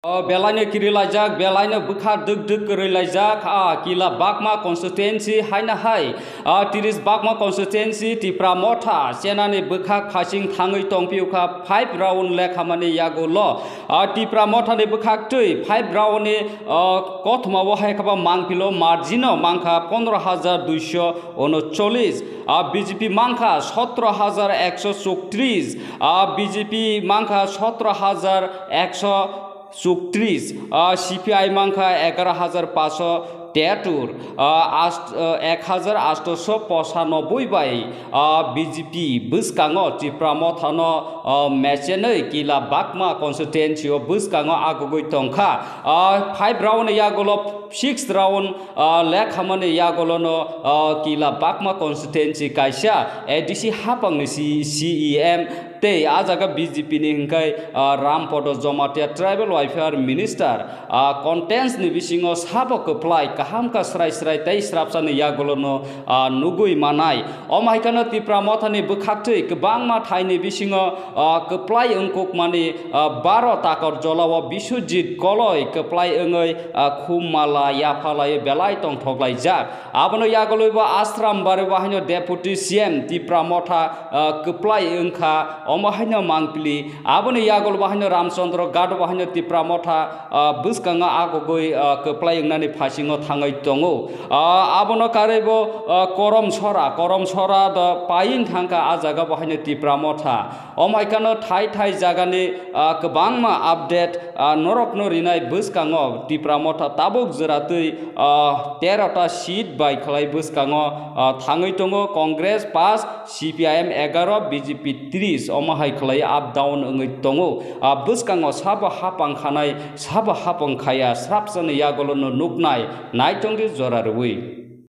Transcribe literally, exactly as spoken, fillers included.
O belaino kirilaijak, belaino bwkha dwk dwk kwrwilaijak, a Kila Bakma constituency haino hai, a tris Bakma constituency Tipra Motha chenani bwkhak phasing thangwi tongphiyokha five round lekhamani yagulo. A Tipra Mothani bwkhaktwi five round ni, a, kothoma o hai khaba mangpilo margin o mankha pondro hajar duiso unochollis, a B J P mankha sotro hajar ekso chuktrish, a B J P mankha sotro hajar ekso chuktrish, a C P I mankha egaro hajar paso teatur, a ast-, a ek hajar astoso posanoboi bai, a B J P bwskango Tipra Mothano, a mechenwi Kila Bakma constituency o bwskango agugwi tongkha. A five round ni yagulo six round, a lekhamani yagulono, a Kila Bakma constituency kaisa A D C hapangni C-, C E M tei a jaga B J P ni hwnkhe, a, Rampodo Jomatia Tribal Welfare Minister, a, contents ni bisingo sabo kwplai kaham kha srai srai tei srapsani yagulono, a, nugwi manai. Omo hai kheno Tipra Mothani bwkhaktwi kwbangma thaini bisingo, a, kwplai wngkukmani, a, baro takor jolao Biswajit Koloi kwplai wngwi, a, khum mala yaphalaiwi belai tongthoklaijak. Abono yagulwi bo Ashram Bari bo haino Deputy C M Tipra Motha, ah, kwplai wngkha, omo haino mangpili. Aboni yagul bo haino Ramchandra Ghat bo haino Tipra Motha, ah, bwskango agugwi, ah, kwplai wngnani phasingo thangwi tongo. Ah, abono karwi bo, ah, Korom Sora, Korom Sora do paiying thangkha, ah jaga bo haino Tipra Motha. Omo hai kheno thai thai jagani, ah, kwbangma update, ah, norokno rinai bwskango Tipra Motha tabuk jwratwi, ah, tero ta seat bai khlai bwskango, ah, thangwi tongo Congress pass, C P I M egaro, B J P tris, omo hai khlai up down wngwi tongo. Ah, bwskango sabo hapang khanai, sabo hapang khaya, srapsani yagulono nuknai, naitongdi jora rwui.